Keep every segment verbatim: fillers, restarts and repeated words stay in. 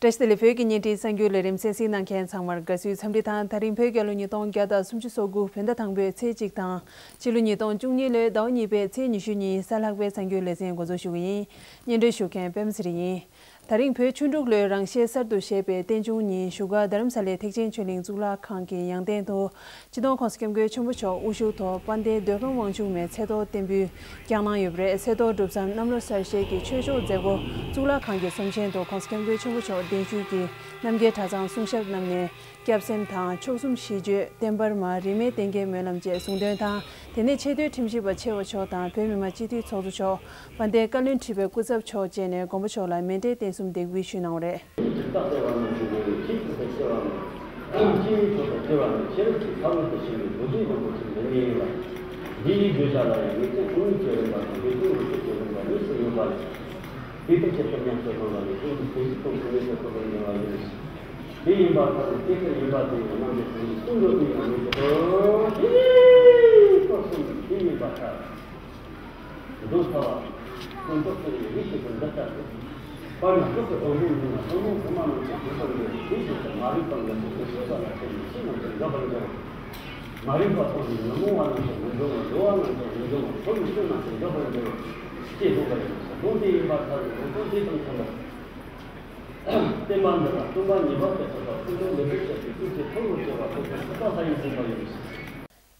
བཀྲ་ཤིས་བདེ་ལེགས། བོད་ཀྱི་བརྙན་འཕྲིན་གསར་འགྱུར་ལས་རིམ་གསན་གཟིགས་གནང་མཁན་ཚང་མར་དགའ་བསུའི་འཚམས་འདྲི་དང་། ད་རིང་བོད་རྒྱལ་ལོ་ཉིས་སྟོང་བརྒྱ་དང་སུམ་ཅུ་སོ་དགུ་བོད་ཟླ་དང་པོའི་ཚེས་གཅིག་དང་། ཕྱི་ལོ་ཉིས་སྟོང་བཅུ་གཉིས་ལོའི་ཟླ་བ་གཉིས་པའི་ཚེས་ཉི་ཤུ་ཉིན་གཟའ་ལྷག་པའི་གསར་འགྱུར་ལེ་ཚན་འགོ་འཛུགས་ཞུ་གི་ཡིན། སྙན་སྒྲོན་ཞུ་མཁན་པད་མ་ཚེ་རིང་ཡིན། ད་རིང་བོད་ཆུ་འབྲུག་ལོའི་རང་བཞེད་གསར་དུ་བཞད་པའི་རྟེན་འབྱུང་ཉིན་བཞུགས་སྒར་རྡ་རམ་ས་ལའི་ཐེག་ཆེན་ཆོས་གླིང་གཙུག་ལག་ཁང་གི་ཡང་སྟེང་དུ། སྤྱི་ནོར་༸གོང་ས་༸སྐྱབས་མགོན་ཆེན་པོ་མཆོག་དབུ་བཞུགས་ཐོག་དཔལ་ལྡན་མདོ་ཁམས་དབང་ཕྱུག་མའི་ཚེ་ཐོག་རྟེན་འབུལ་བསྐྱངས་གནང་ཡོད་པ་རེད། ཚེ་ཐོག་སྒྲུབ་མཚམས་གནམ་ལོ་གསར་བཞད་ཀྱི་ཆོས་ཕྱོགས་མཛད་སྒོ་གཙུག་ལག་ཁང་གི་གསུམ་ཆེན་དུ་༸གོང་ས་༸སྐྱབས་མགོན་ཆེན་པོ་མཆོག་གདན་ཞུས་ཀྱིས་རྣམ་རྒྱལ་གྲྭ་ཚང་གསུང་ཞབས་གནང་ནས། སྐྱབས་སེམས་དང་ཕྱོགས་གསུམ་ཤིས་བརྗོད། བསྟན་འབར་མ་རིས་མེད་གཏན་འཁེལ་སྨོན་ལམ་བཅས་གསུང་འདོན་དང་། དེ་ནས་ཆེས་མཐོའི་ཁྲིམས་ཞིབ་པ་ཆེ་བ་མཆོག་དང་བོད་མི་མང་སྤྱི་འཐུས་ཚོགས་གཙོ་མཆོག་དཔལ་ལྡན་བཀའ་བློན་ཁྲི་པའི་སྐུ་ཚབ་མཆོག་བཅས་ནས་མགོན་པོ་མཆོག་ལ་མཎྜལ་རྟེན་གསུམ་འདེགས་འབུལ་ཞུས་གནང་བ་རེད། ཇི་ལྟར་བརྩེ་བ་ནི་ཆོས་ཀྱི་ཆེས་མཐོ་དང་ཆེ་བ་ནི། སྤྱི་བོའི་ཕྱོགས་སུ་བརྩེ་བ་ནི་ཤེས་རབ་ཀྱི་ས་བོན་དུ་ཕྱིན་པའི་རྡོ་རྗེ་རིན་པོ་ཆེ་འདི་ཉིད་ཡིན་ལ། འདི་ཡི་བརྗོད་བྱ་ལ་ཡང་ངེས་ཚིག་ཀུན་གྱི་རིམ་པ་དང་འབྲས་བུ་ངེས་ཚིག་གི་རིམ་པ་གཉིས་སུ་ཡོད་པ་ལས། དེ་ལྟར་ཆེས་མཐོ་ཉམས་སུ་བླངས་པ་ནི་ཀུན་གྱི་བདེ་སྐྱིད་སྟོབས་ཀྱི་གནས་སུ་ཐོབ་པར་འགྱུར་བ་ཡིན། དེ་ཡིན་པར་ཐལ། དེ་ལྟར་ཡིན་པ་དེ་ཡང་རྣམ་པའི་སེམས་ཀྱི་ཀུན་རྫོབ་ཀྱི་ཡང་མིན་ཏེ། ཧེ། སྐབས་གསུམ་དེ་ཡིན་པར་ཐལ། མདོ་ཚ་བ། ཀུན་རྫོབ་ཀྱི་རིགས་ཤིག་ཏུ་འདི་ལྟར་ཏེ། དཔེར་ན་སྐབས་སུ་དང་པོ་ཉིད་ན་ཐུན་མོང་དུ་མ་རྣམས་ཀྱི་བྱེད་པ་ཡོད། དེའི་རྗེས་སུ་མ་རིག་པ་འགའ་ཞིག་མི་ཤེས་པ་ལ་བརྟེན་ནས་ཕྱིས་རྣམས་ཀྱི་འགག་པར་འགྱུར། མ་རིག་པ་ཐོག་ནས་ཉོན་མོངས་པ་རྣམས་ཀྱང་མི་འབྱུང་བ། གདུལ་བ་རྣམས་ཀྱང་མི་འབྱུང་བ། འཁོར་བའི་སྐྱོན་རྣམས་ཀྱང་འགག་པར་འགྱུར། ཅེས་གསུངས་པ་ཡིན། ལུང་དེ་ཡིན་པར་ཐལ། ལུང་དོན་དེ་དང་མཐུན་པར། བསྟན་པ་འདི་ལ་བསྟུན་པ་ཉེས་པ་སྤེལ་ཐུབ་པ། ཕུན་སུམ་ལེགས་པར་བཤད་པའི་ཐུགས་རྗེ་ཐུགས་སུ་ཆེ་བ་ཐུགས་རྗེ་ཐུབ་པ་ལྷ་ཡིས་གསུངས་པ་ཡིན།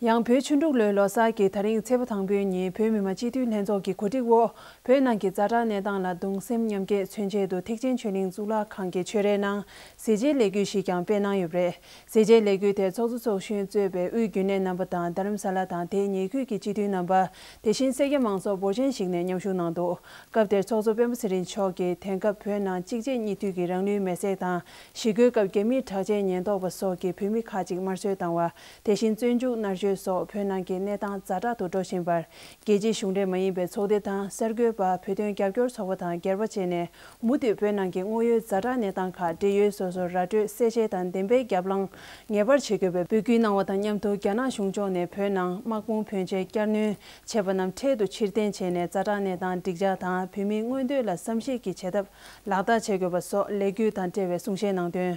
ཡང་བོད་ཆུ་འབྲུག་ལོའི་ལོ་གསར་གྱི་ད་རིང་ཚེས་པ་དང་པོའི་ཉིན་བོད་མི་མང་སྤྱི་འཐུས་ལྷན་ཚོགས་ཀྱི་གོ་སྒྲིག་འོག་བོད་ནང་གི་ཛ་དྲག་གནས་སྟངས་ལ་གདུང་སེམས་མཉམ་སྐྱེད་མཚོན་ཆེད་དུ་ཐེག་ཆེན་ཆོས་གླིང་གཙུག་ལག་ཁང་གི་ཆོས་རའི་ནང་ཟས་བཅད་ལས་འགུལ་ཞིག་ཀྱང་སྤེལ་གནང་ཡོད་པ་རེད། ཟས་བཅད་ལས་འགུལ་དེར་ཚོགས་གཙོ་ཚོགས་གཞོན་གཙོས་པའི་དབུས་རྒྱུན་ལས་རྣམ་པ་དང་རྡ་རམ་ས་ལ་དང་དེའི་ཉེ་ཁུལ་གྱི་སྤྱི་འཐུས་རྣམ་པ། དེ་བཞིན་སེར་སྐྱ་མང་ཚོགས་འབོར་ཆེན་ཞིག་ནས་མཉམ་ཞུགས་གནང་འདུག་སྐབས་དེར་ཚོགས་གཙོ་སྤེན་པ་ཚེ་རིང་མཆོག་གིས་དེང་སྐབས་བོད་ནང་གཅིག་རྗེས་གཉིས་མཐུད་ཀྱི་རང་ལུས་མེར་སྲེག་དང་། ཞི་རྒོལ་སྐབས་རྒྱ་མིའི་དྲག་ཆས་ཉེན་རྟོག་པ་སོགས་ཀྱིས་བོད་མི་ཁག་ཅིག་དམར་གསོད་བཏང་བ། དེ་བཞིན་བཙོན་འཇུག་མནར་གཅོད་སོགས་བོད་ནང་གི་གནས་སྟངས་ཛ་དྲག་ཏུ་འགྲོ་བཞིན་པར། རྒྱལ་སྤྱིའི་གཞུང་འབྲེལ་མ་ཡིན་པའི་ཚོགས་སྡེ་དང་གསར་འགོད་པ། བོད་དོན་རྒྱབ་སྐྱོར་ཚོགས་པ་དང་སྒེར་པ་བཅས་ནས་མུ་མཐུད་བོད་ནང་གི་དངོས་ཡོད་ཛ་དྲག་གནས་སྟངས་ཁག་འབྲེལ་ཡོད་སོ་སོར་ར་སྤྲོད་གསལ་བཤད་དང་བདེན་པའི་རྒྱབ་ལངས་ངེས་པར་བྱེད་དགོས་པའི་འབོད་སྐུལ་གནང་བ་དང་མཉམ་དུ། རྒྱ་ནག་གཞུང་ཕྱོགས་ནས་བོད་ནང་དམག་དཔུང་ཕོན་ཆེ་བསྐྱར་སྣོན་བྱས་པ་རྣམས་འཕྲལ་དུ་ཕྱིར་འཐེན་བྱས་ནས་ཛ་དྲག་གནས་སྟངས་འགྲིག་འཇགས་དང་བོད་མིའི་མངོན་འདོད་ལ་བསམ་གཞིག་གི་བྱེད་ཐབས་ལག་བསྟར་བྱེད་དགོས་པ་སོགས་ལས་འགུལ་དང་འབྲེལ་བའི་གསུང་བཤད་གནང་དོན།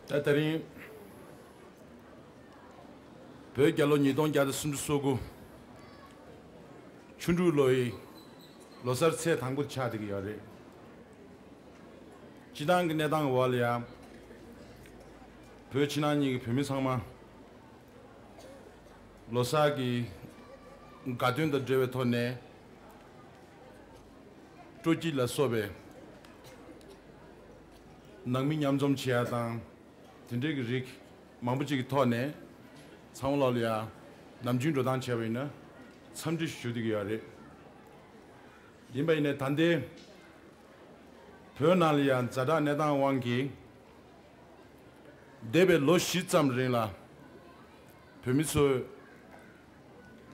ད་དེ་རིང་བོད་རྒྱལ་ལོ་ཉིས་སྟོང་བརྒྱ་དང་སུམ་ཅུ་སོ་དགུ་ཆུ་འབྲུག་ལོ་ཡི་ལོ་གསར་ཚེས་དང་པོ་ཆགས་བསྡད་ཀྱི་ཡོད་རེད། སྤྱི་བཏང་གི་གནས་སྟངས་འོག་ལ་ཡང་བོད་ཕྱི་ནང་གཉིས་ཀྱི་བོད་མི་ཚང་མ་ལོ་གསར་གྱི་དགའ་སྟོན་དང་འབྲེལ་བའི་ཐོག་ནས་སྤྲོ་སྐྱིད་ལ་སོགས་པའི་ནང་མི་མཉམ་འཛོམས་བྱེད་ཡ་དང་། དེ་འདྲའི་གི་རིགས་མང་པོ་ཅིག་གི་ཐོག་ནས་ཚང་མ་ལོག་ལ་ཡ་ནམ་རྒྱུན་འགྲོ་སྟངས་བྱས་པ་ཡིན་ན་འཚམས་འདྲི་ཞུ་བསྡད་ཀྱི་ཡོད་རེད། ཡིན་པ་ཡིན་ནའི་ད་ལྟའི་བོད་ནང་ལ་ཡ་ཛ་དྲག་གནས་སྟངས་དབང་གིས་འདས་པའི་ལོ་བཞི་ཙམ་རིང་ལ་བོད་མི་ཚོས་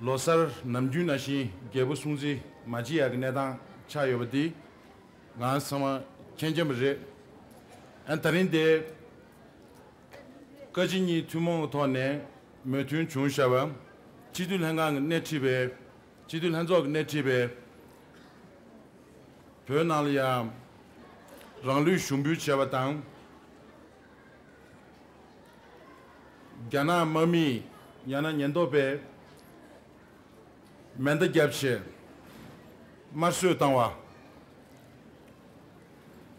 ལོ་གསར་ནམ་རྒྱུན་ནང་བཞིན་རྒྱལ་པོ་སྲུང་བརྩི་མ་བྱེད་ཡག་གི་གནས་སྟངས་ཆགས་ཡོད་པ་འདི་ང་ཚང་མ་མཁྱེན་མཁྱེན་པ་རེད། ཨ་ད་རིང་འདིར་བཀའ་སྤྱི་གཉིས་ཐུན་མོང་གི་ཐོག་ནས་མོས་མཐུན་བྱུང་བཞག་པ། སྤྱི་འཐུས་ལྷན་ཁང་གིས་སྣེ་ཁྲིད་པའི་སྤྱི་འཐུས་ལྷན་ཚོགས་ཀྱིས་སྣེ་ཁྲིད་པའི་བོད་ནང་ལ་ཡང་རང་ལུས་ཞུགས་འབུལ་བྱས་པ་དང་། རྒྱ་ནག་དམག་མིས་ཡང་ན་ཉེན་རྟོག་པས་མེ་མདའ་བརྒྱབ་བྱས་དམར་གསོད་བཏང་བ་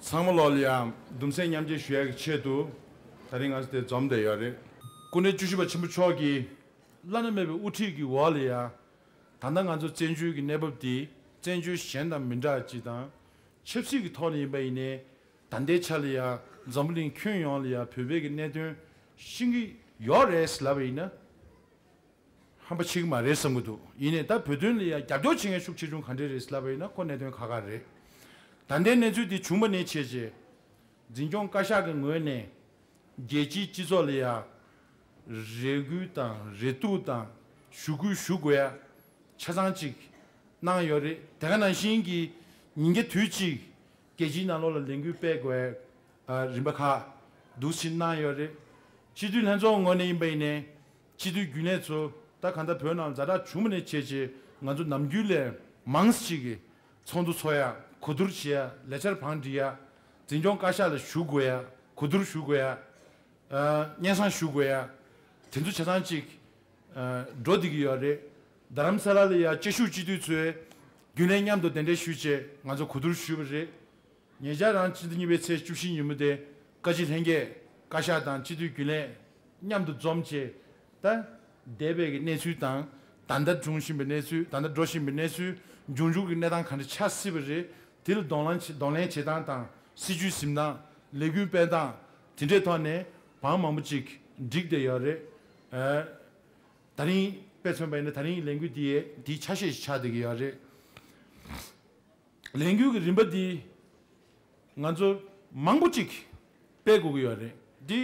ཚང་མ་ལོག་ལ་ཡང་གདུང་སེམས་མཉམ་སྐྱེད་ཞུ་ཡག་གི་ཆེད་དུ་ད་རིང་ང་ཚོ་འདིར་འཛོམས་བསྡད་ཡོད་རེད། སྐུ་ཕྲེང་བཅུ་བཞི་པ་ཆེན་པོ་མཆོག་གིས་བླ་ན་མེད་པའི་དབུ་ཁྲིད་ཀྱི་འོག་ལ་ཡང་ད་ལྟ་ང་ཚོ་བཙན་བྱོལ་གྱི་གནས་བབ་འདི་བཙན་བྱོལ་གཞན་དང་མི་འདྲ་ཅིག་དང་། ཆབ་སྲིད་ཀྱི་ཐོག་ནས་ཡིན་པ་ཡིན་ནའི་ད་ལྟའི་ཆ་ལ་ཡང་འཛམ་བུ་གླིང་ཁྱོན་ཡོངས་ལ་ཡང་བོད་པའི་གི་གནད་དོན་ཤེས་ཀྱི་ཡོད་རེད་ལབ་པ་ཡིན་ན། ཧམ་པ་ཆེ་གི་མ་རེད་བསམ་གི་འདུག་ཡིན་ནའི་ད་བོད་དོན་ལ་ཡང་རྒྱབ་སྐྱོར་བྱེད་མཁན་ཤུགས་ཆེ་ཆུང་ག་འདྲས་རེད་ལབ་པ་ཡིན་ན་ཁོ་གནད་དོན་ཁག་ཁག་རེད། ད་ལྟའི་གནས་ཚུལ་འདི་བྱུང་བ་ནས་བྱས་རྗེས་འཛིན་སྐྱོང་བཀའ་ཤག་གི་ངོས་ནས་རྒྱལ་སྤྱིའི་སྤྱི་ཚོགས་ལ་ཡང་རེ་སྐུལ་དང་རེ་གཏུག་དང་ཞུ་སྐུལ་ཞུ་དགོས་ཡ་ཆ་ཚང་ཅིག་གནང་ཡོད་རེད། དེ་ག་ནང་བཞིན་གྱི་ཉིན་རྒྱབ་དུས་གཅིག་རྒྱལ་སྤྱིའི་ནང་ལོགས་ལ་ལས་འགུལ་སྤེལ་དགོས་ཡ་རིམ་པ་ཁག་འདུག་སེ་གནང་ཡོད་རེད། སྤྱི་འཐུས་ལྷན་ཚོགས་ངོས་ནས་ཡིན་པ་ཡིན་ནའི་སྤྱི་འཐུས་རྒྱུན་ལས་ཚོ་ད་གང་ལྟར་བོད་ནང་ཛ་དྲག་བྱུང་བ་ནས་བྱས་རྗེས་ང་ཚོ་ནམ་རྒྱུན་ལས་མང་ཙམ་ཅིག་གིས་ཚོགས་འདུ་ཚོགས་ཡ། གོ་བསྡུར་བྱེད་ཡ། ལས་འཆར་བང་སྒྲིག་ཡ། འཛིན་སྐྱོང་བཀའ་ཤག་ལ་ཞུ་དགོས་ཡ། གོ་བསྡུར་ཞུ་དགོས་ཡ། སྙན་སེང་ཞུ་དགོས་ཡ། དེ་ཚོ་ཆ་ཚང་ཅིག་འགྲོ་བསྡད་ཀྱི་ཡོད་རེད། རྡ་རམ་ས་ལ་ལ་ཡ་བཅའ་བཞུགས་སྤྱི་འཐུས་ཚོས་རྒྱུན་ལས་མཉམ་དུ་གདན་འདྲེན་ཞུས་བྱས་ང་ཚོ་གོ་བསྡུར་ཞུས་པ་རེད། ཉེ་ཆར་རང་སྤྱི་ཟླ་གཉིས་པའི་ཚེས་བཅུ་བཞི་ཉིན་མོ་དེ་བཀའ་སྤྱི་ལྷན་རྒྱས་བཀའ་ཤག་དང་སྤྱི་འཐུས་རྒྱུན་ལས་མཉམ་དུ་འཛོམས་བྱས། ད་འདས་པའི་གི་གནས་ཚུལ་དང་། ད་ལྟ་འབྱུང་བཞིན་པའི་གནས་ཚུལ། ད་ལྟ་འགྲོ་བཞིན་པའི་གནས་ཚུལ། འབྱུང་འགྱུར་གྱི་གནས་སྟངས་ག་འདྲ་ཆགས་སྲིད་པ་རེད། དེ་ལ་གདོང་ལེན་བྱེད་གདོང་ལེན་བྱེད་སྟངས་དང་། སྲིད་ཇུས་འཛིན་སྟངས། ལས་འགུལ་སྤེལ་སྟངས། དེ་འདྲའི་ཐོག་ནས་བང་མང་པོ་ཅིག་བསྒྲིགས་བསྡད་ཡོད་རེད། ཨ། ད་རིང་དཔེ་མཚོན་པ་ཡིན་ན་ད་རིང་ལས་འགུལ་འདི་ཡས་འདིའི་ཆ་ཤས་ཤིག་ཆགས་བསྡད་ཀྱི་ཡོད་རེད། ལས་འགུལ་གྱི་རིམ་པ་འདི་ང་ཚོ་མང་པོ་ཅིག་སྤེལ་དགོས་ཀྱི་ཡོད་རེད། འདི་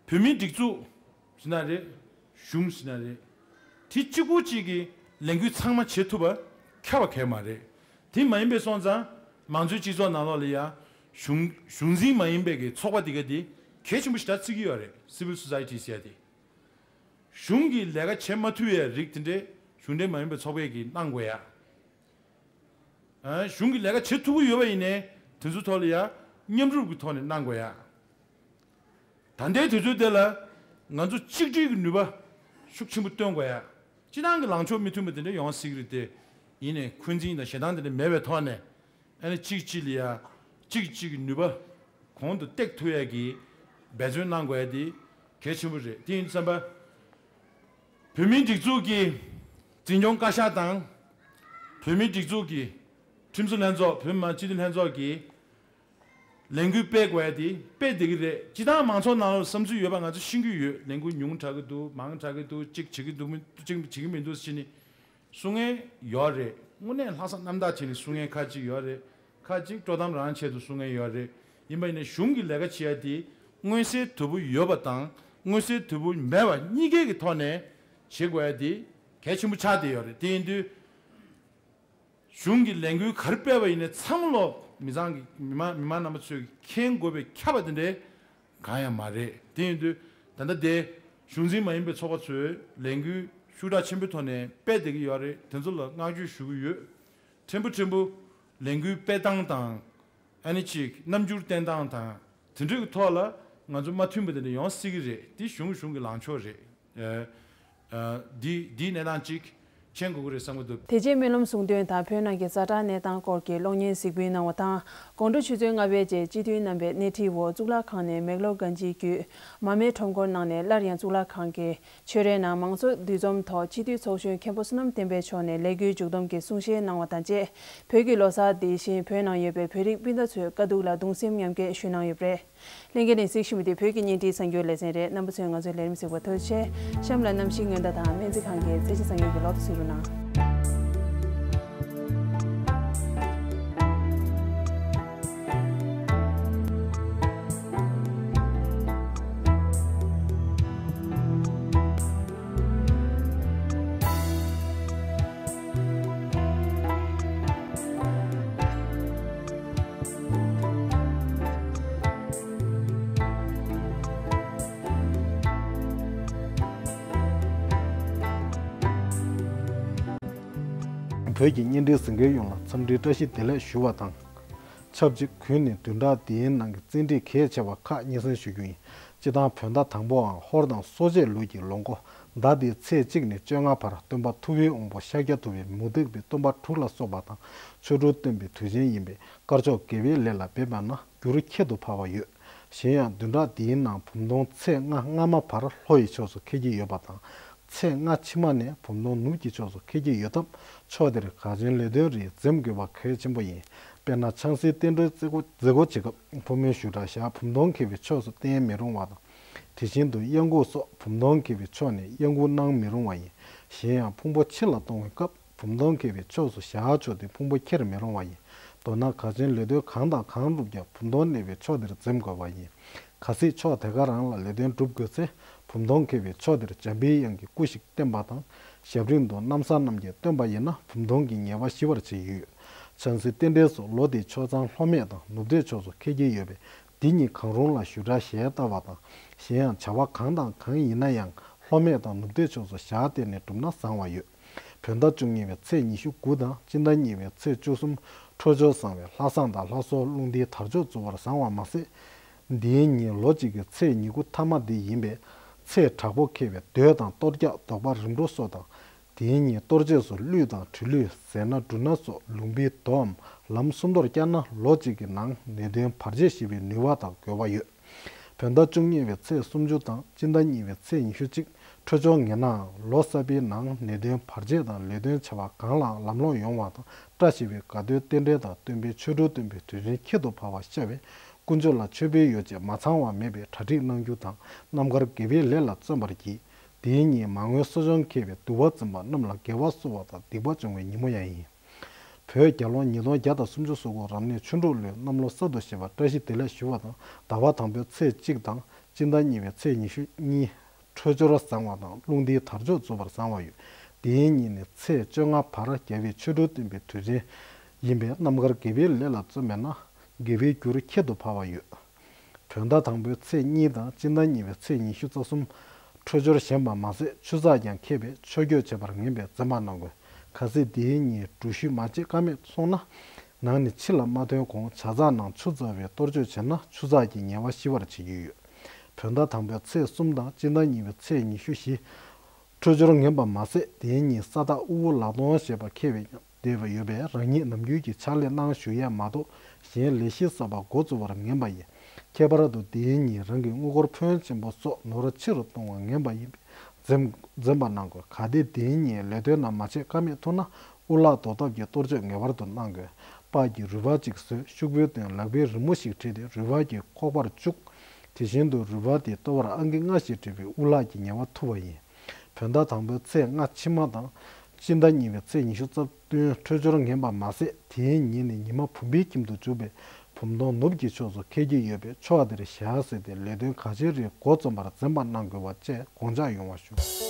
བོད་མིའི་སྒྲིག་འཛུགས་ཟེར་ན་རེད། གཞུང་ཟེར་ན་རེད། དེ་གཅིག་པུ་གཅིག་གིས་ལས་འགུལ་ཚང་མ་བྱེད་ཐུབ་པ་ཁྱབ་པ་གལ་མ་རེད། དེ་མ་ཡིན་པའི་སོང་ཙང་མང་གཙོའི་སྤྱི་ཚོགས་ནང་ལོགས་ལ་ཡ་གཞུང་གཞུང་འཛིན་མ་ཡིན་པའི་གི་ཚོགས་པ་དེ་ག་དེ་གལ་ཆེན་པོ་ཞེ་དྲག་བརྩི་གི་ཡོད་རེད། Civil Society་ཟེར་ཡ་དེ། གཞུང་གིས་ལས་ཀ་བྱེད་མ་ཐུབ་ཡའི་རིགས་དེ་འདྲའི་གཞུང་འབྲེལ་མ་ཡིན་པའི་ཚོགས་པས་ཀྱིས་གནང་དགོས་ཡ། ཨ། གཞུང་གིས་ལས་ཀ་བྱེད་ཐུབ་ཀྱི་ཡོད་པ་ཡིན་ནའི་དེ་ཚོའི་ཐོག་ལ་ཡ་མཉམ་རུབ་ཀྱི་ཐོག་ནས་གནང་དགོས་ཡ། ད་ལྟའི་དུས་ཚོད་དེ་ལ་ང་ཚོ་གཅིག་སྒྲིལ་གྱི་ནུས་པ་ཤུགས་ཆེན་པོ་བཏོན་དགོས་ཡ། སྤྱི་བཏང་གི་ལངས་ཕྱོགས་མི་མཐུན་པ་དེ་འདྲ་ཡོང་སྲིད་ཀྱི་རེད་དེ། ཡིན་ནའི་འཁོན་འཛིན་དང་ཞེ་སྡང་དེ་འདྲ་མེད་པའི་ཐོག་ནས། ཨ་ནི་གཅིག་གཅིག་ལ་ཡ་གཅིག་གཅིག་གི་ནུས་པ་གོང་དུ་བཏེག་ཐུབ་ཡ་གི་འབད་བརྩོན་གནང་དགོས་ཡ་དེ་གལ་ཆེན་པོ་རེད། དེ་ཡིན་དུས་ཙམ་པ། བོད་མིའི་སྒྲིག་འཛུགས་ཀྱི་འཛིན་སྐྱོང་བཀའ་ཤག་དང་། བོད་མིའི་སྒྲིག་འཛུགས་ཀྱི་ཁྲིམས་བཟོ་ལྷན་ཚོགས། བོད་མི་མང་སྤྱི་འཐུས་ལྷན་ཚོགས་ཀྱིས་ལས་འགུལ་སྤེལ་དགོས་ཡ་དེ་སྤེལ་བསྡད་ཀྱི་རེད། སྤྱི་བཏང་མང་ཚོགས་ནང་ལ་བསམ་ཚུལ་ཡོད་པ་ང་ཚོ་ཤེས་ཀྱི་ཡོད། ལས་འགུལ་ཉུང་དྲགས་ཀྱི་འདུག་མང་དྲགས་ཀྱི་འདུག་གཅིག་བྱེད་ཀྱི་འདུག་མི་གཅིག་བྱེད་ཀྱི་མི་འདུག་ཟེར་ནས་གསུང་མཁན་ཡོད་རེད། དངོས་གནས་ལྷག་བསམ་རྣམ་དག་བྱས་ནས་གསུང་མཁན་ཁ་ཅིག་ཡོད་རེད། ཁ་ཅིག་དཀྲོག་གཏམ་རང་ཆེད་དུ་གསུང་མཁན་ཡོད་རེད། ཡིན་པ་ཡིན་ན་གཞུང་གི་ལས་ཀ་བྱེད་ཡ་དེ་མངོན་གསལ་དོད་པོ་ཡོད་པ་དང་མངོན་གསལ་དོད་པོ་མེད་པ་གཉིས་ཀའི་གི་ཐོག་ནས་བྱེད་དགོས་ཡ་དེ་གལ་ཆེན་པོ་ཆགས་བསྡད་ཡོད་རེད། དེ་ཡིན་དུས་གཞུང་གི་ལས་འགུལ་ག་རེ་སྤེལ་བ་ཡིན་ནའི་ཚང་མ་ལོག་མི་ཚང་གི་མི་མང་མི་མང་རྣམ་པ་ཚོས་མཁྱེན་དགོས་པའི་ཁྱབ་པ་དེ་འདྲའི་གང་ཡང་མ་རེད། དེ་ཡིན་དུས་ད་ལྟ་དེ་གཞུང་འཛིན་མ་ཡིན་པའི་ཚོགས་པ་ཚོས་ལས་འགུལ་ཤུགས་དྲག་ཆེན་པོའི་ཐོག་ནས་སྤེལ་བསྡད་ཀྱི་ཡོད་རེད། དེ་ཚོ་ལ་བསྔགས་བརྗོད་ཞུ་གི་ཡོད། ཕྲན་བུ་ཕྲན་བུ་ལས་འགུལ་སྤེལ་སྟངས་དང་། ཨ་ནི་ཅིག་རྣམ་འགྱུར་བསྟན་སྟངས་དང་། དེ་འདྲའི་གི་ཐོག་ལ་ང་ཚོ་མ་མཐུན་པ་དེ་འདྲ་ཡོང་སྲིད་ཀྱི་རེད། དེ་གཞུང་གཞུང་གི་ལངས་ཕྱོགས་རེད། ཨ། ཨ། འདི་འདིའི་གནས་སྟངས་ཅིག་མཁྱེན་དགོས་ཀྱི་རེད་བསམ་གྱི་འདུག་དེ་རྗེས་སྨོན་ལམ་གསུང་འདོན་དང་བོད་ནང་གི་ཛ་དྲག་གནས་སྟངས་སྐོར་གྱི་གློག་བརྙན་གཟིགས་འབུལ་གནང་བ་དང་། དགོང་དྲོ་ཆུ་ཚོད་ལྔ་པའི་རྗེས་སྤྱི་འཐུས་རྣམ་པས་སྣེ་ཁྲིད་འོག་གཙུག་ལག་ཁང་ནས་མེག་ལོར་གན་ཇིའི་བརྒྱུད་མར་མེ་ཁྲོམ་སྐོར་གནང་ནས་སླར་ཡང་གཙུག་ལག་ཁང་གི་ཆོས་རའི་ནང་མང་གཙོ་འདུ་འཛོམས་ཐོག་སྤྱི་འཐུས་ཚོགས་གཞོན་མཁན་པོ་བསོད་ནམས་བསྟན་འཕེལ་མཆོག་ནས་ལས་འགུལ་མཇུག་བསྡོམས་ཀྱི་གསུང་བཤད་གནང་བ་དང་བཅས། བོད་ཀྱི་ལོ་གསར་འདི་བཞིན་བོད་ནང་ཡོད་པའི་བོད་རིགས་སྤུན་ཟླ་ཚོའི་དཀའ་སྡུག་ལ་གདུང་སེམས་མཉམ་སྐྱེད་ཞུ་གནང་ཡོད་པ་རེད། ལྷན་རྒྱས་ནས་གཟིགས་བཞིན་པ་དེ་བོད་ཀྱི་བརྙན་འཕྲིན་གསར་འགྱུར་ལེ་ཚན་རེད། རྣམ་པ་ཚོས་ང་ཚོའི་ལས་རིམ་གཟིགས་པར་ཐུགས་རྗེ་ཆེ། གཤམ་ལ་གནམ་གཤིས་སྔོན་བརྡ་དང་སྨན་རྩིས་ཁང་གི་ཚད་གཞི་གསར་འགྱུར་གྱི་ལོ་ཐོ་གཟིགས་རོགས་གནང་། བོད་ཀྱི་བརྙན་འཕྲིན་གཟིགས་མཁན་ཡོངས་ལ་འཚམས་འདྲིའི་བཀྲ་ཤིས་བདེ་ལེགས་ཞུ་བ་དང་། ཆབས་ཅིག་གུས་ནས་བདུན་ཕྲག་འདིའི་ནང་གི་བཙན་ཁྲིད་གལ་ཆེ་བ་ཁག་སྙན་སེང་ཞུ་རྒྱུ་ཡིན། སྤྱི་བཏང་བོད་ཟླ་དང་པོའང་ཧོར་དང་གསོ་དཔྱད་ལོ་ཀྱི་ལོ་འགོ་ཟླ་འདིའི་ཚེས་གཅིག་ནས་བཅོ་ལྔ་བར་སྟོན་པ་ཐུབ་པའི་དབང་པོ་ཤཱཀྱ་ཐུབ་པའི་མུ་སྟེགས་པའི་སྟོན་པ་དྲུག་ལ་སོགས་པ་དང་ཆོ་འཕྲུལ་སྟོན་པའི་དུས་ཆེན་ཡིན་པས་དཀར་ཕྱོགས་དགེ་བའི་ལས་ལ་འབད་པ་ན་འགྱུར་ཁྱད་དུ་འཕགས་པ་ཡོད། གཞན་ཡང་བདུན་ཕྲག་འདིའི་ནང་བུམ་སྟོང་ཚེས་ལྔ་སྔ་མ་བར་ལྷོ་ཡི་ཕྱོགས་སུ་འཁེལ་གྱི་ཡོད་པ་དང་། ཚེས་ལྔ་ཕྱི་མ་ནས་བུམ་སྟོང་ནུབ་ཀྱི་ཕྱོགས་སུ་འཁེལ་གྱི་ཡོད་སྟབས་ཕྱོགས་དེར་གངས་ཅན་ལེགས་སྟོན་རིས་འཛེམ་དགོས་པ་གལ་ཆེན་པོ་ཡིན། དཔེར་ན་ཆང་སའི་རྟེན་འབྲེལ་མཛད་སྒོ་མཛད་སྒོ་བྱེད་སྐབས་ཕོ་མོའི་བཞུགས་གྲལ་བཞག་བུམ་སྟོང་འཁེལ་བའི་ཕྱོགས་སུ་བསྟན་མི་རུང་བ་དང་། དེ་བཞིན་དུ་གཡང་འགུགས་སོགས་བུམ་སྟོང་འཁེལ་བའི་ཕྱོགས་ནས་གཡང་འགུགས་གནང་མི་རུང་བ་ཡིན། གཞན་ཡང་ཕུང་པོ་ཕྱི་ལ་གཏོང་བའི་སྐབས་བུམ་སྟོང་འཁེལ་བའི་ཕྱོགས་སུ་བཞག་ཆོག་སྟེ་ཕུང་པོ་འཁྱེར་མི་རུང་བ་ཡིན། མདོར་ན་གངས་ཅན་ལེགས་སྟོན་གང་དང་གང་བསྒྲུབ་ཀྱང་བུམ་སྟོང་གནས་པའི་ཕྱོགས་དེར་འཛེམ་དགོས་པ་ཡིན། གལ་སྲིད་ཕྱོགས་དེ་ག་རང་ལ་ལེགས་སྟོན་སྒྲུབ་དགོས་ཚེ་བུམ་སྟོང་འཁེལ་བའི་ཕྱོགས་དེར་འཇམ་པའི་དབྱངས་ཀྱི་སྐུ་ཞིག་བསྟན་པ་དང་། ཞབས་རིམ་དུ་རྣམ་གསལ་རྣམ་རྒྱལ་བསྟན་པ་ཡིན་ན་བུམ་སྟོང་གི་ཉེས་པ་ཞི་བར་བྱེད་ཀྱི་ཡོད། ཆང་སའི་རྟེན་འབྲེལ་སོགས་ལོ་དེའི་ཕྱོགས་གཙང་ལྷོ་སྨད་དང་ནུབ་སྟོད་ཕྱོགས་སུ་འཁེལ་གྱི་ཡོད་པས། འདི་གཉིས་གང་རུང་ལ་བཞུགས་གྲལ་ཞལ་བསྟར་བ་དང་། གཞན་ཡང་བྱ་བ་གང་དང་གང་ཡིན་ན་ཡང་ལྷོ་སྨད་དང་ནུབ་སྟོད་ཕྱོགས་སུ་ཞལ་བསྟར་ནས་བསྒྲུབས་ན་བཟང་བ་ཡོད། བོད་ཟླ་བཅུ་གཉིས་པའི་ཚེས་ཉི་ཤུ་དགུ་དང་སྤྱི་ཟླ་གཉིས་པའི་ཚེས་བཅུ་གསུམ། འཕྲོད་སྦྱོར་བཟང་བས་ལྷ་བསང་དང་ལྷ་གསོལ་རླུང་རྟའི་དར་ལྕོག་རྫོགས་པར་བཟང་བ་མ་ཟད། འདིའི་ཉིན་ལོ་གཅིག་གི་ཚེས་ཉིན་དགུ་ཐ་མ་འདི་ཡིན་པས། ཚེས་དྲག་པོ་ཁེལ་བས་འདོད་དང་གཏོར་རྒྱག་བཟློག་པ་རིམ་གྲོ་སོགས་དང་། དེའི་ཉིན་གཏོར་རྗེས་སུ་གླུད་དང་བྲུ་གླུད་ཟས་སྣ་འབྲུ་སྣ་སོགས་ལུང་པའི་མདོའམ་ལམ་སུམ་མདོར་བསྐྱལ་ན་ལོ་གཅིག་གི་ནང་ནད་གདོན་བར་ཆད་ཞི་བའི་ནུས་པ་དང་དགོས་པ་ཡོད། བོད་ཟླ་བཅུ་གཉིས་པའི་ཚེས་སུམ་ཅུ་དང་སྤྱི་ཟླ་གཉིས་པའི་ཚེས་ཉི་ཤུ་གཅིག་འཕྲོད་སྦྱོར་ངན་ནའང་ལོ་གསར་པའི་ནང་ནད་གདོན་བར་ཆད་དང་ལས་དོན་བྱ་བ་གང་ལའང་ལམ་ལྷོང་ཡོང་བ་དང་བཀྲ་ཤིས་པའི་དགའ་སྟོན་རྟེན་འབྲེལ་དང་སྟོན་པའི་ཆོ་འཕྲུལ་སྟོན་པའི་དུས་ཆེན་ཁྱད་དུ་འཕགས་པ་ཤར་བས་དཀོན་མཆོག་ལ་མཆོད་པའི་ཡོ་བྱད་མ་ཚང་བ་མེད་པའི་གྲ་སྒྲིག་གནང་རྒྱུ་དང་རྣམ་དཀར་དགེ་བའི་ལས་ལ་བརྩོན་པར་གྱིས། དེའི་ཉིན་མ་དངུལ་གསོ་སྦྱོང་ཁེལ་བས་འདུལ་བ་འཛིན་པ་རྣམས་ལ་དགེ་བ་གསོ་བ་དང་སྡིག་པ་སྦྱོང་བའི་ཉིན་མོ་ཡང་ཡིན། བོད་རྒྱལ་ལོ་ཉིས་སྟོང་བརྒྱ་དང་སུམ་ཅུ་སོ་དགུ་རབ་གནས་ཆུ་འབྲུག་ལོའི་གནམ་ལོ་གསར་དུ་བཞད་པར་བཀྲ་ཤིས་བདེ་ལེགས་ཞུ་བ་དང་ཟླ་བ་དང་པོའི་ཚེས་གཅིག་དང་སྤྱི་ཟླ་གཉིས་པའི་ཚེས་ཉི་ཤུ་གཉིས། འཕྲོད་སྦྱོར་བཟང་བ་དང་རླུང་རྟའི་དར་ལྕོག་རྫོགས་པར་བཟང་བ་ཡོད། དེའི་ཉིན་ནས་ཚེས་བཅོ་ལྔ་བར་རྒྱལ་བའི་ཆོ་འཕྲུལ་སྟོན་པའི་དུས་ཆེན་ཡིན་པས་རྣམ་དཀར་དགེ་བའི་ལས་ལ་བརྩོན་པས་ན་དགེ་བའི་རྒྱུར་ཁྱད་དུ་འཕགས་པ་ཡོད། བོད་ཟླ་དང་པོའི་ཚེས་གཉིས་དང་སྤྱི་ཟླ་གཉིས་པའི་ཚེས་ཉི་ཤུ་རྩ་གསུམ། འཕྲོད་སྦྱོར་ཞན་པ་མ་ཟད་ཆུ་ཚགས་ཀྱང་ཁེལ་བས་ཆོས་སྐྱོང་བྱེད་པར་ངན་པས་འཛེམ་པ་གནང་དགོས། གལ་སྲིད་དེའི་ཉིན་འགྲུལ་བཞུད་མ་བྱེད་ཀ་མེད་སོང་ན། ནང་ནས་ཕྱི་ལ་མ་ཐོན་གོང་ཇ་ཚགས་ནང་ཆུ་བཙགས་པའི་གཏོར་བཅོས་བྱས་ན་ཆུ་ཚགས་ཀྱི་ཉེས་པ་ཞི་བར་བྱེད་ཀྱི་ཡོད། བོད་ཟླ་དང་པོའི་ཚེས་གསུམ་དང་སྤྱི་ཟླ་གཉིས་པའི་ཚེས་ཉི་ཤུ་བཞི། འཕྲོད་སྦྱོར་ངན་པ་མ་ཟད་དེའི་ཉིན་ས་བདག་དབུལ་པོ་ལག་སྟོང་ཞེས་པ་ཁེལ་བས་ཀྱང་བདེ་བ་ཡོད་པས་རང་ཉིད་ནམ་རྒྱུན་གྱི་ཕྱག་ལས་གནང་བཞུགས་ཡས་མ་གཏོགས་གཞན་ལས་གཞི་གསར་པ་འགོ་བཙུགས་པར་ངན་པ་ཡིན། ཁྱད་པར་དུ་དེའི་ཉིན་རང་གི་དངུལ་སྒོར་ཕོན་ཆེན་པོ་སོགས་ནོར་ཕྱི་རུ་གཏོང་བ་ངན་པ་ཡིན་པས་འཛེམ་འཛེམ་པ་གནང་དགོས། གལ་ཏེ་དེའི་ཉིན་ལས་དོན་རྣམས་མ་བྱེད་ཀ་མེད་ཐུག་ན་དབུ་ལག་དོར་ཐབས་ཀྱི་གཏོར་བཅོས་ངེས་པར་དུ་གནང་དགོས། སྤགས་ཀྱི་རུས་སྦལ་གཅིག་བཟོས་ཤོག་བུའི་སྟེང་ལག་པའི་རི་མོ་ཞིག་བྲིས་ཏེ་རུས་སྦལ་གྱི་ཁོག་པར་བཅུག་དེ་བཞིན་དུ་རུས་སྦལ་དེའི་ལྟོ་བར་ཨང་ཀི་ལྔ་ཞིག་བྲིས་པས་དབུ་ལག་གི་ཉེས་པ་ཐུབ་པ་ཡིན། བོད་ཟླ་དང་པོའི་ཚེས་ལྔ་ཕྱི་མ་དང་། སྤྱི་ཟླ་གཉིས་པའི་ཚེས་ཉི་ཤུ་རྩ་བདུན་འཕྲོད་སྦྱོར་ངན་པ་མ་ཟད་དེའི་ཉིན་ནི་ཉི་མ་བུམ་པའི་ཁྱིམ་དུ་འཇུག་པས་བུམ་སྟོང་ནུབ་ཀྱི་ཕྱོགས་སུ་འཁེལ་གྱི་ཡོད་པས་ཕྱོགས་དེར་ཞལ་གཟིགས་ཏེ་ལས་དོན་ག་ཅི་རིགས་འགོ་རྩོམ་པར་འཛེམ་པ་གནང་དགོས་པ་བཅས་དགོངས་འཇགས་ཡོང་བ་ཞུ།